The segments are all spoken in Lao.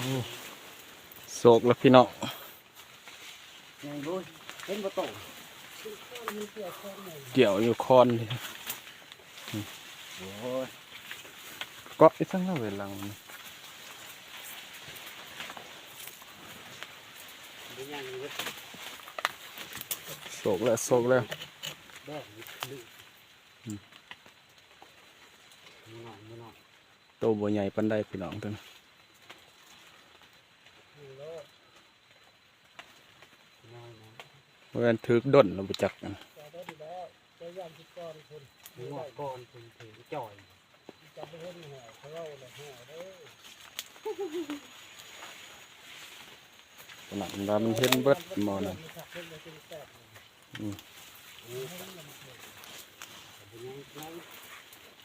ໂອ້ ໂຊກແລ້ວພີ່ນ້ອງ ຍັງບໍ່ເຫັນບໍ່ໂຕ ກ່ຽວຢູ່ຄອນ ໂອ້ຍ ເກາະອີກສັງເວລາ ບໍ່ຍັງເລີຍ ໂຊກແລ້ວ ໂຊກແລ້ວ ແບບນີ້ຄື ອືມ ໝູນ້ອຍ ໝູນ້ອຍ ໂຕບໍ່ໃຫຍ່ປານໃດພີ່ນ້ອງ ໂຕນີ້ ບໍ່ແມ່ນຖືກດົນແລ້ວບໍ່ຈັກ ແຕ່ດົນແລ້ວ ແຕ່ຍາມທີ່ກ່ອນພຸ້ນ ງວດກ່ອນພຸ້ນຖືກຈ່ອຍ ຈະບໍ່ເຫັນແຫ້ວ ເຂົາເວົ້າແລ້ວແຫ້ວເດີ ນັ້ນວ່າມັນເຫັນເບິດໝໍ້ນັ້ນ ອືມ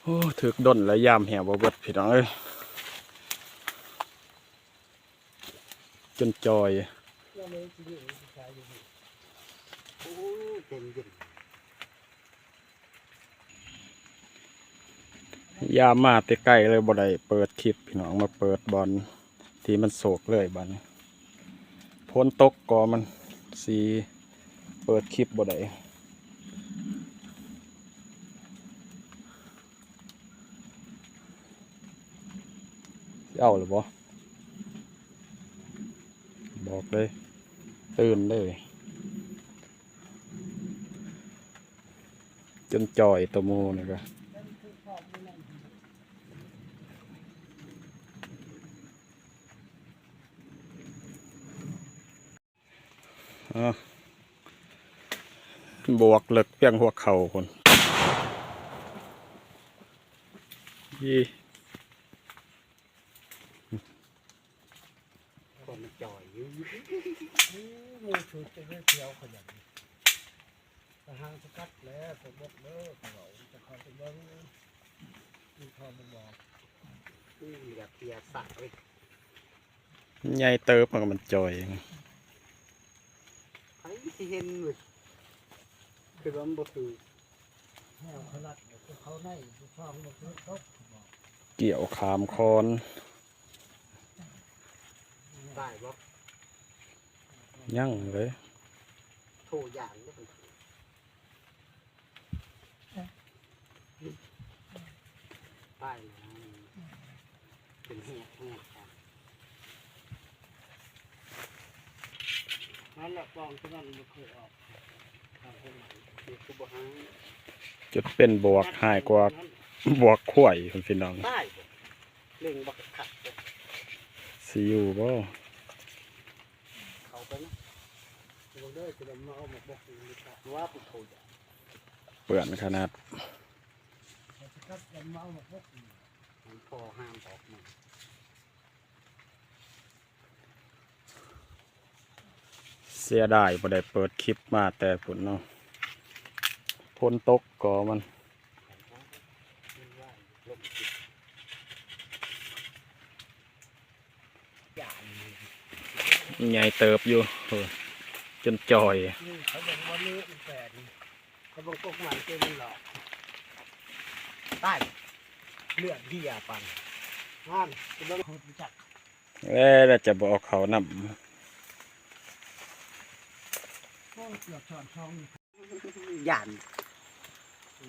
ໂອ້ ຖືກດົນແລ້ວ ຍາມແຫ້ວບໍ່ເບິດ ພີ່ນ້ອງເອີຍ ຈົນຈ່ອຍ ໂອ້ ເຕັມຢູ່ ຍາມມາແຕ່ໄກເລີຍ ບໍ່ໄດ້ເປີດຄລິບ ພີ່ນ້ອງ ມາເປີດບ່ອນທີ່ມັນໂຊກເລີຍບາດນີ້ ຝົນຕົກກໍມັນຊິເປີດຄລິບບໍ່ໄດ້ ຊິເອົາແລ້ວບໍ່? ບອກເລີຍ ຕື່ນເລີຍ ຈົນຈ່ອຍໂຕໝູ່ນີ້ກະ ເອີ ບວກເລິກພຽງຫົວເຂົ່າພຸ້ນ ອີ ຄົນມັນຈ່ອຍຢູ່ ໂອ້ ໝູ່ຊຸດຈະໄດ້ຂຽວຂະຫຍັນ ກະຫາງສະກັດແຫຼະ ສະບົດເດີ ເຂົາເວົ້າ ຈະເຂົ້າໄປເບິ່ງ ມີພໍ່ບໍ່ບອກ ອືມ ຢາກເສຍສັກເວີຍ ໃຫຍ່ເຕີບ ມັນກໍມັນຈ່ອຍ ໃຜຊິເຫັນເວີຍ ຄືວ່າມັນບໍ່ຖືກ ແນວຂະໜາດເຂົ້າໃນ ຜູ້ຊອງບໍ່ຖືກຕົກ ກ່ຽວຂ້າມຄອນ ຕາຍບໍ່? ຍັງເລີຍ ໂທຢ່າງເດີ ຕາຍແລ້ວ ເປັນແຮກ ແຮກ ນັ້ນລະ ປອງຕົວນັ້ນບໍ່ເຄີຍອອກ ເຮັດຄືບໍ່ຫາ ຈົນເປັນບວກ ຮ້າຍກວ່າບວກຄວາຍ ພີ່ນ້ອງ ຕາຍ ເລັງບັກຄັກເລີຍ ຊິຢູ່ບໍ່? ເຂົ້າໄປນະ ເບິ່ງເດີ ຈະໄດ້ມາເອົາໝາກບົກນີ້ ວ່າຜູ້ໂທ ເປື້ອນຂະໜາດ ມັນພໍຫ້າມອອກມາ ເສຍດາຍບໍ່ໄດ້ເປີດຄລິບມາແຕ່ພຸ້ນເນາະ ຝົນຕົກກໍມັນ ໃຫຍ່ເຕີບຢູ່ ເອີ ຈົນຈ່ອຍ ເຂົາເບິ່ງບໍ່ມີແປນ ເຂົາເບິ່ງກົກໄມ້ເຕັມຫຼອກ ຕາຍ ເລືອດເຫື່ອປານນັ້ນ ເບິ່ງ ເອີ ແລ້ວຈະບໍ່ເອົາເຂົ້ານຳ ໂອ້ ເກືອບຊ້ອນຊ່ອງ ຢ້ານ ເ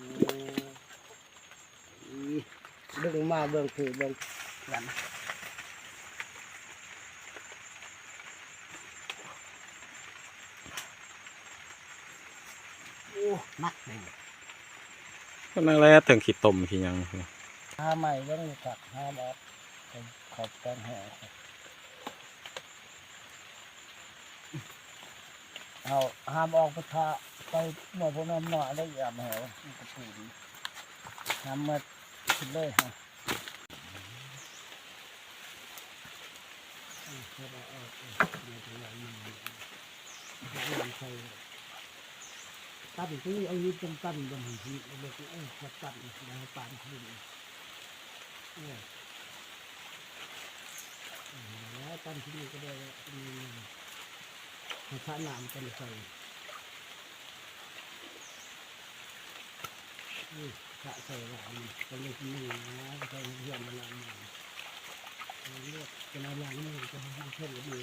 ອີ ດຶງມາເບິ່ງ ຄືເບິ່ງ ຢ້ານ ໂອ້ ໜັກເດ ກໍນັ້ນແຫຼະ ເຖິງຂີ້ຕົມຂີ້ຫຍັງ ຫາໃໝ່ເບິ່ງ ຄັກ ຫາແບບ ເຂົາແປງແຫ້ວ ເຮົາຫ້າມອອກໄປຖ້າ ໄປໝໍ້ຜູ້ນ້ອຍ ໝໍ້ໄດ້ຢາມແຫ້ວ ມັນກະປູນ ຫ້າມໝົດ ຂຶ້ນເລີຍ ເຮົາ ເອີ ເຮົາເອົາອອກ ເອີ ເອົາໄປໄວ້ ເອົານ້ຳໃສ່ ຕັນຄືເອົາຫີນຕັນໆ ບາດນີ້ ຫີນເອົາເລີຍ ເອີ ຕັນ ແລ້ວໃຫ້ປານຂຶ້ນ ເອີ ເອີ ແລ້ວຕັນຂຶ້ນນີ້ກໍໄດ້ແລ້ວ ເອີ ໃຫ້ສະນ້ຳກັນໃສ່ ເອີ ສະໃສ່ວ່າ ມັນກໍເລີຍໜຶ່ງນະ ໃສ່ເຮືອນມັນລະ ເອີ ຈະມາລ້າງມື ຈະມາເຮັດເຄື່ອງກັບມື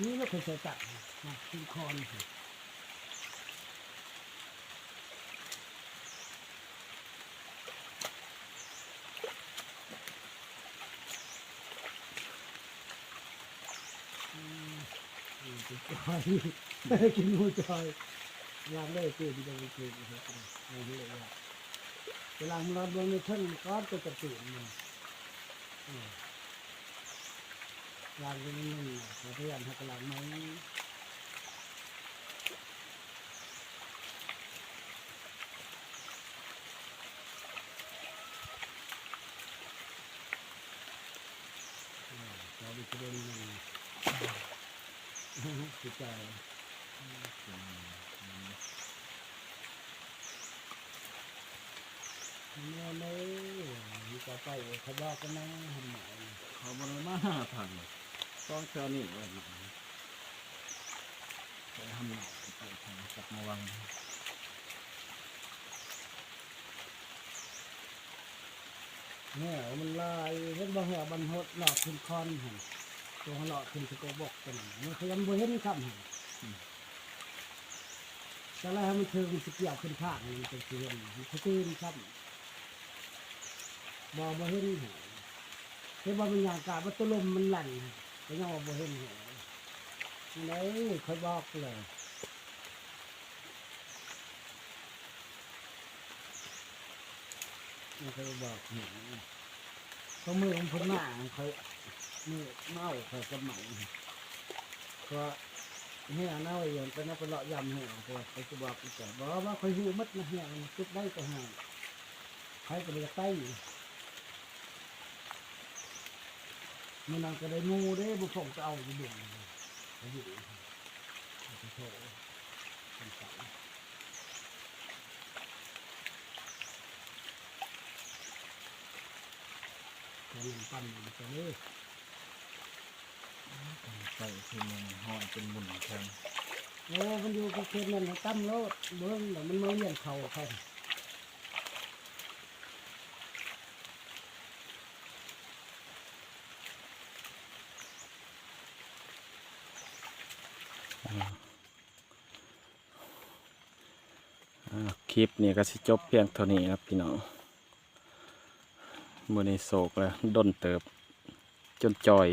ນີ້ລະເພິ່ນໃສ່ຕັກ ມາຂຶ້ນຄອນ ອືມ ອືມ ກິນຈອຍ ກິນໝູຈອຍ ຢາກເລີຍຕື່ນ ໄປຕື່ນ ເຮັດ ເຮັດ ເວລາມັນລອດເບິ່ງໃນເທິງກ່ອນ ກໍຈະຕື່ນມັນ ອືມ ລ້າງເປັນໜຶ່ງ ຂໍພະຍານຮັກກະລາງໃໝ່ ອືມ ຂໍໄປເປັນໜຶ່ງ ຄືເກົ່າ ອືມ. ແມ່ນເດ້ ມີຕໍ່ໄປເຂົາບອກກັນນະ ເຂົາບໍ່ໄດ້ມາຫາທ່ານ ຕ້ອງເທື່ອນີ້ໄວ້ ໄປຫາໝໍ ໄປຫາຈັກມາວັງ ແຫ້ວມັນຫຼາຍ ເຫັນບໍ່ ແຫ້ວບັນຫົດ ລອດຂຶ້ນຄອນຫັ້ນ ຕົວເລາະຂຶ້ນສະໂກບົກຕົວນັ້ນ ມັນຂະຍັນບໍ່ເຫັນຊ້ຳຫັ້ນ ອືມ. ຈະໄລ່ໃຫ້ມັນເຖິງ ມັນຊິກ່ຽວຂຶ້ນທາງ ມັນຈັ່ງຊິເຫັນ ມັນຊິຕື່ນຊ້ຳ ບໍ່ ບໍ່ເຫັນ ເຫັນວ່າມັນຍ່າງກາຍ ວ່າຕົວລົມມັນຫຼັ່ນ ກໍຍັງວ່າບໍ່ເຫັນ ອັນໃດຂ້ອຍບອກແລ້ວ ມັນກໍບອກ ເອີ ເຂົາມື້ມັນເພິ່ນມາ ຂ້ອຍ ມື້ມາເອົາຂ້ອຍກັບໃໝ່ ກໍແຮ່ນະ ໄວ້ຢູ່ ໄປນຳໄປເລາະຢາມແຮ່ ເພາະວ່າຂ້ອຍຊິບອກອີກ ບໍ່ ວ່າຂ້ອຍຮູ້ໝົດນະ ແຮ່ຈຸດໃດກໍແຮ່ ໃຜກໍບໍ່ຢາກໄປ ມື້ນັ້ນກໍໄດ້ໝູ່ເດ້ ບໍ່ພົງໄປເອົາຢູ່ເບິ່ງ ໄປຢູ່ ໄປໂທ ແຕ່ມັນປັ່ນມັນກໍເລີຍ ໄປຄືມັນຫ້ອຍເປັນໝຸ່ນແທນ ໂອ້ ມັນຢູ່ປະເພດນັ້ນ ຕຳໂລດ ເບິ່ງແລ້ວມັນມາວຽນເຂົ້າ ເຂົ້າ ອ່າ ຄລິບນີ້ກໍຊິຈົບພຽງເທົ່ານີ້ນະພີ່ນ້ອງ ມື້ນີ້ໂສກແລ້ວ ດົນເຕີບ ຈົນຈ່ອຍ